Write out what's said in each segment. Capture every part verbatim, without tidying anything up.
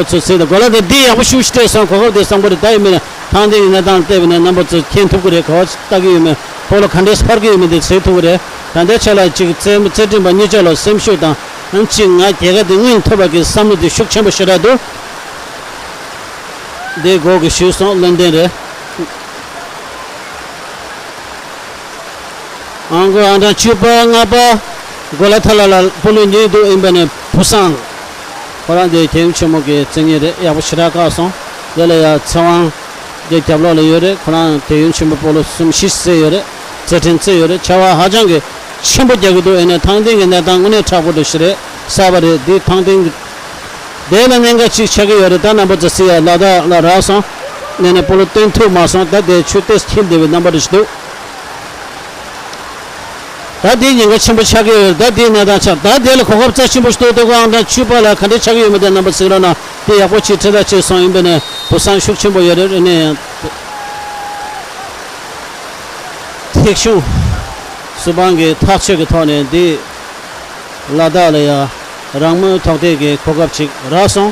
ཚོ་ཟེར་དང་གོ་ལ་དེ་འདི་ཡག་པོ་ཤུགས་ཤིག་སྤྲད་སོང་། གོ་སྐབས་དེ་བཟང་པོ་རེད། ད་ཡིན་མིན་ཐང་སྟེང་གི་གནས་སྟངས་བལྟས་པ་ན་རྣམ་པ་ཚོ་མཁྱེན་ཐུབ་ཀྱི་རེད། ག་བ་ལྟ་གི་ཡོད་མེད། སྤོ་ལོ་ག་འདྲས་འཕར་གི་ཡོད་མེད་དེ་གཟིགས་ཐུབ་ཀྱི་རེད། ད་ལྟའི་ཆ་ལ་གཅིག་རྩེད་རྩེད་འགྲན་པ་གཉིས་ཆ་ལ་སེམས་ཤུགས་དང་ཨང་གཅིག་ང་རྒྱལ་ཁ་དེ་སྔོན་ཐོབ་པ་གི་བསམ་བློ་དེ་ཤུགས་ཆེན་པོ་ཞེ་དྲག་འདུག་འདི་སྒོ་གི་ཞུས་སོང་། བློ་ལྡན་རེད། ཨང་གོ་ཨང་གྲངས་བཅུ་པ་ལྔ་པ་གོ་ལ་ཐ་ལ་ལ་སྤོ་ལོ་གཉིས་འདུག་ཡིན་པ་ནས་བུ་སང་ཁོ་རང་དེ་རྒྱལ་ཡུམ་ཆེན་མོ་གི་རྩེད་མཁན་རེད། ཡག་པོ་ཞེ་དྲག་བཀག་སོང་། དེ་ལ་ཡ་ཚེ་དབང་དེ་རྒྱབ་ལོགས་ལ་ཡོད་རེད། ཁོ་རང་རྒྱལ་ཡུམ་ཆེན་མོ་སྤོ་ལོ་གསུམ་བཞི་རྩེད་ཡོད་རེད། རྩེད་འགྲན་རྩེད་ཡོད་རེད། བྱ་བ་ཧ་ཅང་གི་ཆེན་པོ་རྒྱག་གི་འདུག་ཡིན་ནའི་ཐང་སྟེང་གི་གནས་སྟངས་དངོས་གནས་དྲག་པོ་འདྲ་ཞིག་རེད། གསར་པ་རེད། འདི་ཐང་སྟེང་གི་དེ་ལ་གནད་འགག་ཅིག་ཆགས་ཀྱི་ཡོད་རེད། ད་རྣམ་པ་ཚོ་གཟིགས་ཡ། ལ་དྭགས་ལ་རག་སོང་། ནས་ནས་སྤོ་ལོ་སྟོན་ཐུབ་མ་སོང་། ད་དེ་ཆུ་ཏོག་ཙམ་འཁྱིལ་བསྡད་པའི་རྣམ་པ་རེ་ཞིག་འདུག་ད་དེ་ཉེན་ཁ་ཆེན་པོ་ཆགས་ཀྱི་ཡོད་རེད། ད་དེའི་གནས་སྟངས་ཆགས། ད་དེ་ལ་གོ་སྐབས་རྩ་ཆེན་པོ་ཞིག་འདུག་སྟོད་ཁ་ཨང་གྲངས་བཅུ་པ་ལ་ག་འདྲས་ཆགས་ཀྱི་ཡོད་མེད་དེ་རྣམ་པ་གཟིགས་རོགས་གནང་། དེ་ཡག་པོ་ཅིག་ཁྲིད་ཐག་བཅད་སོང་། ཡིན་པ་ནས་བུ་སང་ཤུགས་ཆེན་པོ་ཡོད་རེད། ཨ་ནས་ཐེག་ཆུང་སུ་པང་གི་ཐག་གཅོད་ཀྱི་ཐོག་ནས་འདི་ལ་དྭགས་ལ་ཡ་རང་མོས་ཐོག་ཐེག་གི་གོ་སྐབས་ཅིག་རག་སོང་།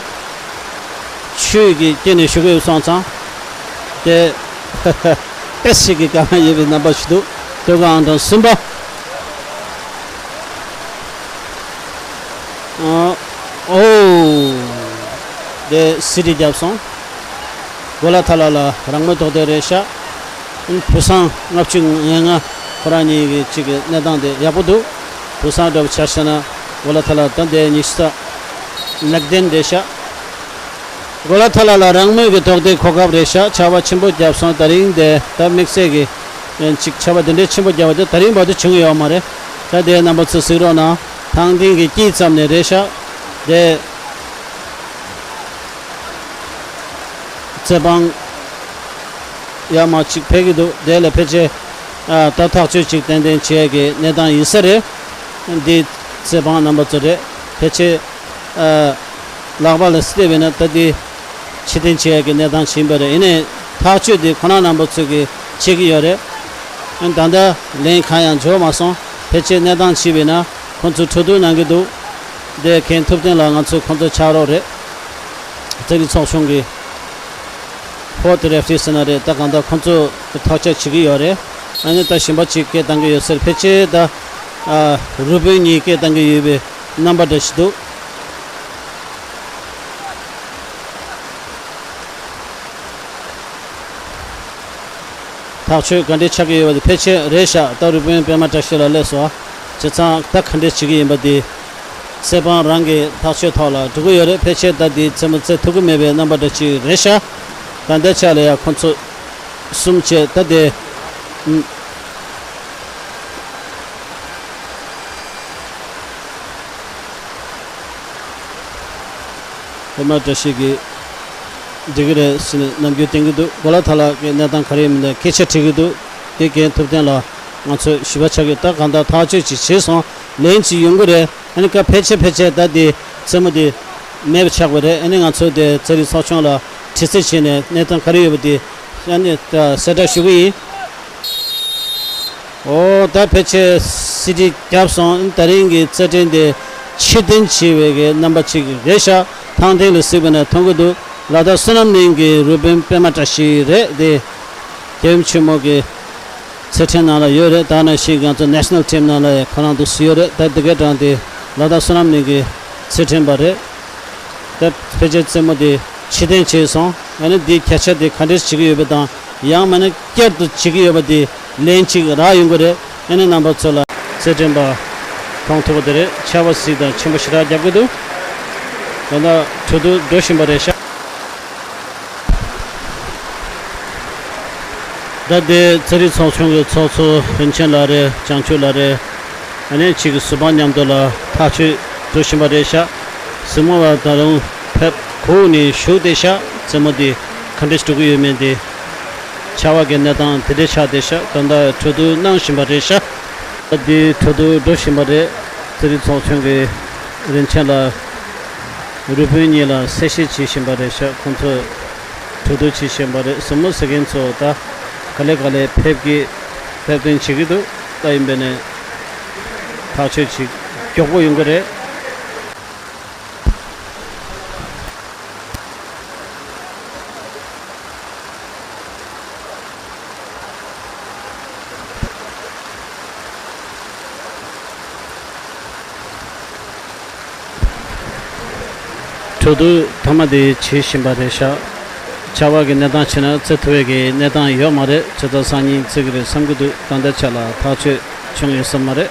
ཆོས་ཀྱི་སྐྱེ་ནས་ཞུ་གི་སོང་ཙང་དེ་ཏེ་ཞིག་གི་དཀའ་ངལ་ཡོད་པའི་རྣམ་པ་ཞིག་འདུག་སྟོད་ཁ་ཨང་གྲངས་གསུམ་པ། ཨོ། དེ་སི་ཌི་བརྒྱབ་སོང་། གོ་ལ་ཐ་ལ་ལ་རང་མོས་ཐོག་ཐེག་རེད་ཤག་བུ་སང་ལྔ་བཅུ་ང་ལྔ་ཁོ་རང་གཉིས་ཀྱི་གཅིག་གི་གནས་སྟངས་དེ་ཡག་པོ་འདུག་བུ་སང་འདྲ་པོ་ཆ་བཞག་ན་གོ་ལ་ཐ་ལ་ད་དེ་ཉི་ཤུ་རྩ་ལེགས་ལྡན་རེད་ཤག་གོ་ལ་ཐ་ལ་ལ་རང་མོས་ཀྱི་ཐོག་ཐེག་གོ་སྐབས་རེད་ཤག་ཆར་པ་ཆེན་པོ་བརྒྱབ་སོང་། ད་རིང་དེ་ད་དམིགས་བསལ་གྱི་ཅིག་ཆར་པ་དེ་འདྲའི་ཆེན་པོ་བརྒྱབ་པ་དེ་ད་རིང་བར་དུ་བྱུང་ཡོད་མ་རེད། ད་དེ་རྣམ་པ་ཚོ་གཟིགས་རོགས་གནང་། ཐང་སྟེང་གི་དཀྱིལ་ཙམ་ནས་རེད་ཤག་དེ་རྩེད་སྤང་ཡར་མར་ཅིག་འཕེལ་གྱི་འདུག་དེ་ལ་ཕལ་ཆེར་ཨ་ད་ཐག་གཅོད་ཅིག་ཏན་ཏན་བྱེད་ཡས་ཀྱི་གནས་སྟངས་ཡིན་ས་རེད། འདི་རྩེད་སྤང་རྣམ་པ་ཚོ་རེད། ཕལ་ཆེར་ཨ་ལག་པ་ལ་སྟེར་བས་ན་ད་འདི་ཕྱིར་འཐེན་བྱེད་ཡས་ཀྱི་གནས་སྟངས་ཕྱིན་པ་རེད། ཡིན་ནའི་ཐག་གཅོད་འདི་ཁོ་རང་རྣམ་པ་ཚོས་ཀྱིས་བྱེད་ཀྱི་ཡོད་རེད། ཨ་ད་ལྟ་ལན་གང་ཡང་འབྱོར་མ་སོང་། ཕལ་ཆེར་གནས་སྟངས་ཕྱིན་པས་ན་ཁོང་ཚོས་གྲོས་བསྡུར་གནང་གི་འདུག་དེ་མཁན་ཐུབ་བསྟན་ལགས་ང་ཚོས་ཁོང་ཚོ་ཕྱག་རོགས་རེད། རྩེད་རིགས་ཚོགས་ཆུང་གི་ཧྥོར་ཐི་རེ་ཕི་རི་ཟེར་ན་རེད། ད་གང་ལྟར་ཁོང་ཚོ་ཐག་གཅོད་བྱེད་ཀྱི་ཡོད་རེད། ཨ་ནི་ད་གཞན་པ་ཅིག་སྐད་བཏང་གི་ཡོད་ཟེར། ཕལ་ཆེར་ད་ཨ་རུ་དཔོན་གཉིས་སྐད་བཏང་གི་ཡོད་པའི་རྣམ་པ་འདྲ་ཞིག་འདུག་ཐག་གཅོད་ག་འདྲས་ཆགས་ཀྱི་ཡོད་པ་དེ་ཕལ་ཆེར་རེད་ཤག་ད་རུ་དཔོན་པད་མ་བཀྲ་ཤིས་ལགས་སླེབས་སོང་། བྱས་ཙང་ད་ག་འདྲས་བྱེད་ཀྱི་ཡིན་པ་དེ་རྩེད་སྤང་རང་གི་ཐག་གཅོད་ཐོག་ལ་འགྲོ་གི་ཡོད་རེད། ཕལ་ཆེར་ད་དེ་རྩེད་མོ་རྩེ་ཐུབ་ཀྱི་མེད་པའི་རྣམ་པ་འདྲ་ཅིག་རེད་ཤག་ད་ལྟའི་ཆ་ལ་ཡང་ཁོང་ཚོ་གསུམ་བྱས་ད་དེ། པད་མ་བཀྲ་ཤིས་ཀྱིས་འགྲིག་གི་རེད་ཟེར་ནས་ནམ་རྒྱུན་བསྟན་གྱི་འདུག་གོ་ལ་ཐ་ལག་གི་གནས་སྟངས་ག་རེ་ཡིན་མིན་སྐད་ཆ་དྲི་གི་འདུག་དེ་རྒན་ཐུབ་བསྟན་ལགས་ང་ཚོས་ཞིབ་པ་ཆགས་ཀྱི། ད་གང་ལྟར་ཐག་གཅོད་ཅིག་བྱས་སོང་། ལན་ཅིག་ཡོང་གི་རེད། ཨ་ནི་ཀ་ཕལ་ཆེར་ཕལ་ཆེར་ད་དེ་རྩེད་མོ་དེ་མེད་པ་ཆགས་པ་རེད། ཨ་ནི་ང་ཚོ་དེ་རྩེད་རིགས་ཚོགས་ཆུང་ལ་དྲི་རྩད་བྱས་ནས་གནས་སྟངས་ག་རེ་ཡོད་པ་དེ་ཨ་ནི་ད་གསལ་བསྒྲགས་ཞུ་གི་ཡིན། ཨོ་ད་ཕལ་ཆེར་སི་ཌི་བརྒྱབ་སོང་། ད་རིང་གི་རྩེད་འགྲན་དེ་ཕྱིར་འཐེན་བྱས་པའི་གི་རྣམ་པ་ཅིག་རེད་ཤག་ཐང་སྟེང་ལ་གཟིགས་པ་ན་མཐོང་གི་འདུག་ལ་དྭགས་བསོད་ནམས་གླིང་གི་རུ་དཔོན་པད་མ་བཀྲ་ཤིས་རེད་དེ། རྒྱལ་ཡུམ་ཆེན་མོ་གི་རྩེད་འགྲན་ནང་ལ་ཡོད་རེད། ད་ནང་བཞིན་ང་ཚོ་ནེ་ཤ་ནལ་ཊིམ་ནང་ལ་ཡང་ཁོ་རང་འདུག་སེ་ཡོད་རེད། ད་འདི་གའི་གྲངས་དེ་ལ་དྭགས་བསོད་ནམས་གླིང་གི་རྩེད་འགྲན་པ་རེད། ད་ཕལ་ཆེར་རྩེད་མོ་དེ་ཕྱིར་འཐེན་བྱས་སོང་། ཨ་ནི་འདིའི་བརྒྱ་ཆ་དེ་ག་འདྲས་བྱེད་ཀྱི་ཡོད་པ་དང་ཡང་མིན་ན་བསྐྱར་དུ་བྱེད་ཀྱི་ཡོད་པ་དེ་ལན་གཅིག་རག་ཡོང་གི་རེད། ཨ་ནི་རྣམ་པ་ཚོ་ལ་རྩེད་འགྲན་པ་མཐོང་ཐུབ་པ་དེ་རེད། ཆར་པ་གཟིགས་དང་ཆེན་པོ་ཞེ་དྲག་རྒྱབ་ཀྱི་འདུག་ད་ལྟ་གྲོས་བསྡུར་འགྲོ་བཞིན་པ་རེད་ཤག་ད་ལྟའི་རྩེད་རིགས་ཚོགས་ཆུང་གི་ཚོགས་གཙོ་རིན་ཆེན་ལགས་རེད། བྱང་ཆུབ་ལགས་རེད། ཨ་ནི་གཅིག་གི་ཟུར་དཔང་མཉམ་དུ་ལ་ཐག་གཅོད་འགྲོ་བཞིན་པ་རེད་ཤག་གཟིགས་མོ་བ་ད་རུང་ཕེབས་གོ་ནས་བཞུགས་བསྡད་ཤག་རྩེད་མོ་འདི་ག་འདྲ་ཞིག་འགྲོ་གི་ཡོད་མེད་འདི། ཆར་པ་གི་གནས་སྟངས་དེ་འདྲ་ཆགས་བསྡད་ཤག་ད་ལྟ་གྲོས་བསྡུར་གནང་བཞིན་པ་རེད་ཤག་ད་འདི་གྲོས་བསྡུར་འགྲོ་བཞིན་པ་རེད། རྩེད་རིགས་ཚོགས་ཆུང་གི་རིན་ཆེན་ལགས་རུ་དཔོན་གཉིས་ལ་གསལ་བཤད་བྱེད་བཞིན་པ་རེད་ཤག་ཁོང་ཚོས་གྲོས་བསྡུར་བྱེད་བཞིན་པ་རེད། གཟིགས་མོ་གཟིགས་མཁན་ཚོ་ད་ག་ལེ་ག་ལེ་ཕེབས་ཀྱི་ཕེབས་ཐོན་བྱེད་ཀྱི་འདུག་ད་ཡིན་པས་ནས་ཐག་གཅོད་ཅིག་མགྱོགས་པོ་ཡོང་གི་རེད། དུ་དུ་ཐ་མ་དེ་བྱེད་བཞིན་པ་རེད་ཤག་ཆར་པ་གི་གནས་སྟངས་བྱས་ན་བཙལ་ཐུབ་ཡས་ཀྱི་གནས་སྟངས་ཡོད་མ་རེད། བྱས་ཙང་སང་ཉིན་བཙལ་གི་རེད་བསམ་གི་འདུག་ད་ལྟའི་ཆ་ལ་ཐག་གཅོད་བྱུང་ཡོད་ས་མ་རེད།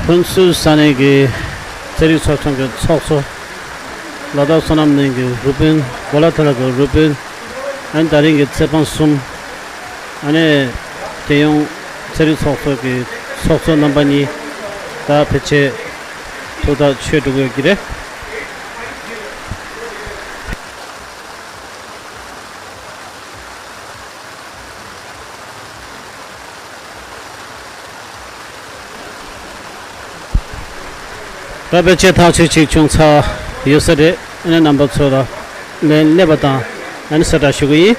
ཕུན་ཚོགས་ས་གནས་ཀྱི་རྩེད་རིགས་ཚོགས་ཆུང་གི་ཚོགས་གཙོ། ལ་དྭགས་བསོད་ནམས་གླིང་གི་རུ་དཔོན། གོ་ལ་ཐ་ལ་གི་རུ་དཔོན། ཨ་ནི་ད་རིང་གི་རྩེད་འཕེན་གསུམ། ཨ་ནི་རྒྱལ་ཡོངས་རྩེད་རིགས་ཚོགས་གཙོ་གི་ཚོགས་གཙོ་རྣམ་པ་གཉིས་ད་ཕལ་ཆེར་ཐུགས་ཐག་ཆོད་འགྲོ་གི་ཡོད་ཀྱི་རེད། ད་ཕལ་ཆེར་ཐག་གཅོད་ཅིག་བྱུང་ཚར་ཡོད་ས་རེད། ཨ་ནི་རྣམ་པ་ཚོ་ལ་ལན་སླེབས་པ་དང་ཨ་ནི་གསལ་བསྒྲགས་ཞུ་གི་ཡིན།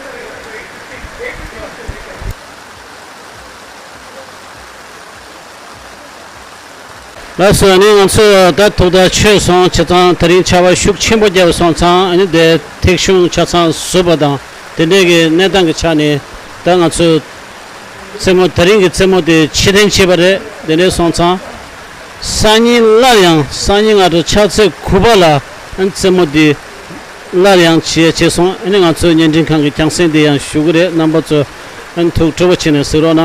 ལགས་སོ། ཨ་ནི་ང་ཚོ་ད་ཐུགས་ཐག་ཆོད་སོང་། བྱས་ཙང་ད་རིང་ཆར་པ་ཤུགས་ཆེན་པོ་བརྒྱབ་སོང་ཙང་ཨ་ནི་དེ་ཐིག་གཞུང་ཆ་ཚང་བཟོས་པ་དང་དེ་འདྲའི་གི་གནས་སྟངས་ཀྱི་ཆ་ནས་ད་ང་ཚོ་རྩེད་མོ་ད་རིང་གི་རྩེད་མོ་དེ་ཕྱིར་འཐེན་བྱས་པ་རེད། དེ་འདྲ་སོང་ཙང་སང་ཉིན་སླར་ཡང་སང་ཉིན་སྔ་དྲོ་ཕྱག་ཚོད་དགུ་པ་ལ་ཨ་ནི་རྩེད་མོ་དེ་སླར་ཡང་བྱེད་ཡ་བྱས་སོང་། ཨ་ནི་ང་ཚོའི་བརྙན་འཕྲིན་ཁང་གི་རྒྱང་སྲིང་དེ་ཡང་ཞུ་གི་རེད། རྣམ་པ་ཚོ་ཨ་ནི་ཐུགས་སྤྲོ་བོ་བྱས་ནས་གཟིགས་རོགས་གནང་།